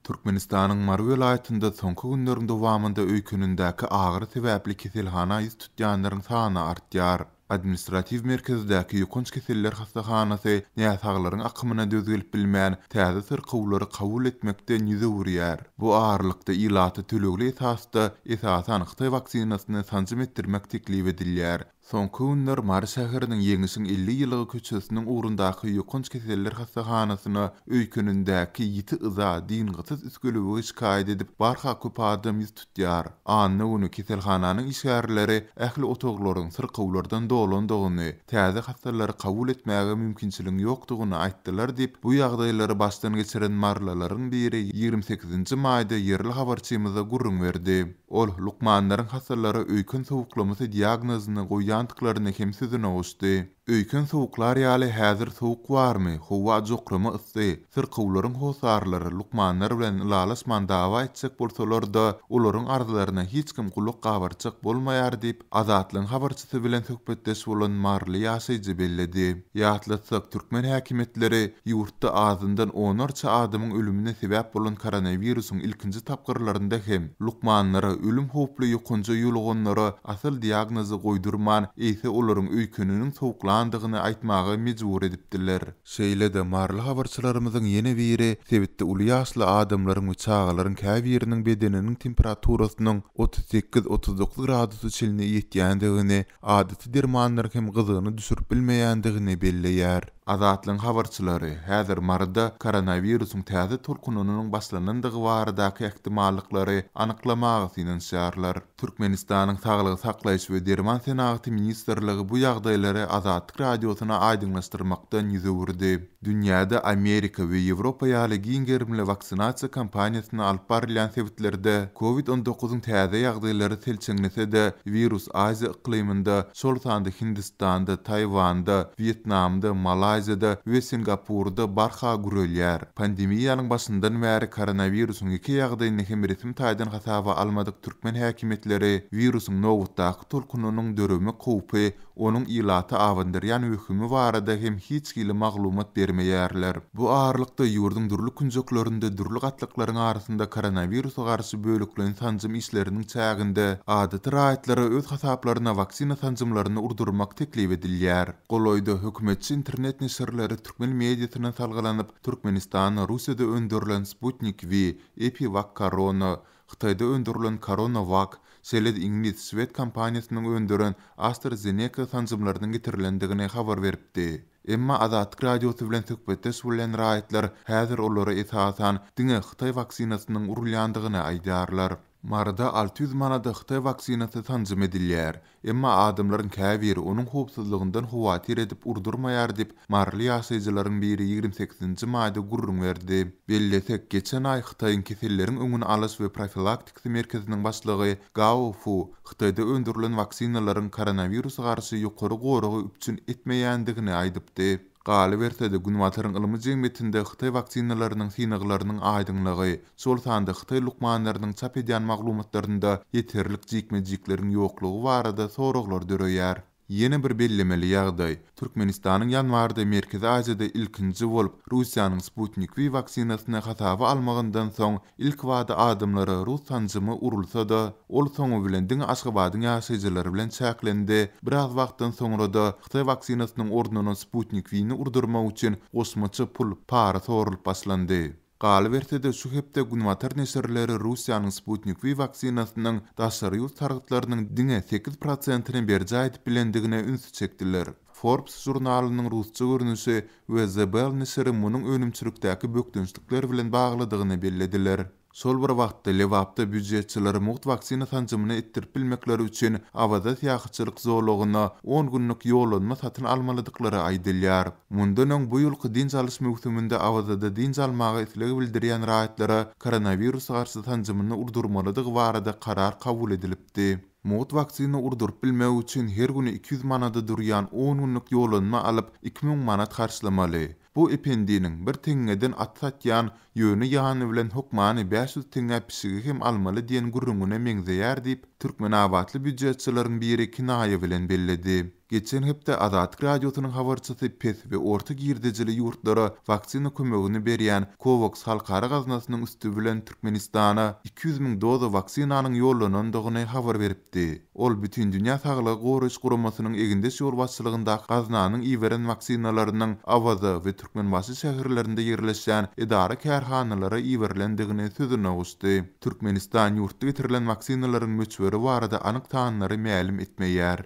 Türkmenistanyň Mary welaýatynda soňky günleriň dowamynda öýkenindäki agyry sebäpli keselhana ýüz tutýanlaryň sany artýar. Administratiw merkezdäki ýokanç keseller hassahanasy näsaglaryň akymyna döz gelip bilmän, täze syrkawlary kabul etmekden ýüz öwürýär. Bu aralykda, ilata tölegli esasda, esasan, hytaý waksinasyny sanjym etdirmek teklip edilýär. Soňky günler Mary şäheriniň Ýeňişiň 50 ýyllygy köçesiniň ugrundaky ýokanç keseller hassahanasyna öýkenindäki ýiti yza, dyngysyz üsgülewügi şikaýat edip, barha köp adam ýüz tutýar. Anna güni keselhananyň işgärleri ähli otaglaryň syrkawlardan dolandygyny, täze hassalary kabul etmäge mümkinçiligiň ýokdugyny aýtdylar diýip, bu ýagdaýlary başdan geçiren marylylaryň biri 28-nji maýda ýerli habarçymyza gürrüň berdi. Ol lukmanlaryň hassalara öýken sowuklamasy diagnozyny goýýandyklaryny hem sözüne goşdy. Öýken sowuklar ýaly häzir sowuk barmy, howa jokrama yssy, syrkawlaryň hossarlary lukmanlar bilen ylalaşman dawa etjek bolsalar-da, olaryň arzlaryna hiç kim gulak gabartjak bolmaýar diýip, Azatlygyň habarçysy bilen söhbetdeş bolan maryly ýaşaýjy belledi. Ýatlatsak, türkmen häkimiýetleri ýurtda azyndan onlarça adamyň ölümine sebäp bolan koronawirusyň ilkinji tapgyrlarynda hem lukmanlara ölüm howply ýokanja ýoluganlara asyl diagnozy goýdurman, eýse olaryň öýkeniniň sowuklandygyny aýtmaga mejbur edipdiler. Şeýle-de, maryly habarçylarymyzyň ýene biri sebitde uly ýaşly adamlaryň we çagalaryň käbiriniň bedeniniň temperaturasynyň 38, 39 gradusa çenli ýetýändigini, adaty dermanlaryň hem gyzygyny düşürip bilmeýändigini belleýär. Azatlygyň habarçylary häzir Maryda koronawirusyň täze tolkunynyň başlanandygy baradaky ähtimallyklary anyklamaga synanyşýarlar. Türkmenistanyň Saglygy saklaýyş we derman senagaty ministrligi bu ýagdaýlary Azatlyk Radiosyna aýdyňlaşdyrmakdan ýüz öwürdi. Dünýäde Amerika we Ýewropa ýaly giň gerimli waksinasiýa kampaniýasyny alyp barylýan sebitlerde Covid 19-yň täze ýagdaýlary selçeňlese-de, wirus Aziýa yklymynda, şol sanda Hindistanda, Taýwanda, Wýetnamda, Malaýziýada we Singapurda barha gürelýär. Pandemiýanyň başyndan bäri koronawirusyň ýeke ýagdaýyny hem resmi taýdan hasaba almadyk türkmen häkimiýetleri wirusyň nobatdaky tolkunynyň döremek howpy onuň ilata abandyrýan wehimi barada hem hiç hili maglumat bermeýärler. Bu aralykda, ýurduň dürli künjeklerinde dürli gatlaklaryň arasynda koronawirusa garşy bölekleýin sanjym işleriniň çäginde adaty raýatlara öz hasaplaryna waksina sanjymlaryny urdurmak teklip edilýär. Golaýda hökümetçi internet neşirleri türkmen mediasyna salgylanyp, Türkmenistanda Russiýada öndürilen Sputnik V, EpiWakKorona, Hytaýda öndürilen CoronaVac, şeýle-de iňlis, şwed kompaniýasynyň öndüren AstraZeneca sanjymlarynyň getirilendigini habar beripdi. Emma Azatlyk Radiosy bilen söhbetdeş bolýan raýatlar häzir olara esasan diňe hytaý waksinasynyň urulýandygyny aýdýarlar. Maryda 600 manada hytaý waksinasy sanjym edilýär. Emma adamlaryň käbiri onuň howpsuzlygyndan howatyr edip urdurmaýar diýip, maryly ýaşaýjylaryň biri 28-nji maýda gürrüň berdi. Bellesek, geçen aý Hytaýyň keselleriň öňüni alyş we profilaktikasy merkeziniň başlygy Gao Fu Hytaýda öndürilen waksinalaryň koronawirusa garşy ýokary goragy üpjün etmeýändigini aýdypdy. Galyberse-de, Günbataryň ylmy jemgyýetinde hytaý waksinalarynyň synaglarynyň aýdyňlygy, şol sanda hytaý lukmanlarynyň çap edýän maglumatlarynda ýeterlik jikme-jikleriň ýoklugy barada soraglar döreýär. Ýene bir bellemeli ýagdaý, Türkmenistanyň ýanwarda Merkezi Aziýada ilkinji bolup Russiýanyň Sputnik V waksinasyny hasaba almagyndan soň Ilkibada adamlara rus sanjymy urulsa-da, ol soňy bilen diňe Aşgabadyň ýaşaýjylary bilen çäklendi, biraz wagtdan soňra-da hytaý waksinasynyň ornuna Sputnik V-ni urdurmak üçin goşmaça pul, para soralyp başlandy. Galyberse-de, şu hepde günbatar neşirleri Russiýanyň Sputnik V waksinasynyň daşary ýurt sargytlarynyň diňe sekiz prosentini berjaý edip bilendigine ünsi çekdiler. Forbes žurnalynyň rusça görnüşi we The Bell neşiri munuň önümçilikdäki bökdençlikler bilen baglydygyny bellediler. Şol bir wagtda, Lebapda býujetçilere mugt waksina sanjymyny etdirip bilmekleri üçin Awaza syýahatçylyk zolagyna on günlük ýollanma satyn almalydyklary aýdylýar. Mundan öň, bu ýylky dynç alyş möwsüminde Awazada dynç almaga isleg bildirýän raýatlara koronawirusa garşy sanjymyny urdurmalydygy barada karar kabul edilipdi. Mugt waksina urduryp bilmek üçin her güni 200 manada durýan on günlük ýollanma alyp, 2000 manat harçlamaly. Bu Ependiniň, bir teňňeden at satýan, ýöne ýany bilen hokmany 500 teňňä pişigi hem almaly diýen gürrüňine meňzeýär diýip, türkmenabatly býujetçileriň biri kinaýa bilen belledi. Geçen hepde Azatlyk Radiosynyň habarçysy pes we orta girdejili ýurtlara waksina kömegini berýän Covax halkara gaznasynyň üsti bilen Türkmenistana 200 müň doza waksinanyň ýollanandygyny habar beripdi. Ol Bütindünýä saglygy goraýyş guramasynyň egindeş ýolbaşçylygyndaky gaznanyň iberen waksinalarynyň Awaza we Türkmenbaşy şäherlerinde ýerleşýän edara-kärhanalara iberilendigini sözüne goşdy. Türkmenistan ýurtda getirilen waksinalaryň möçberi barada anyk sanlary mälim etmeýär.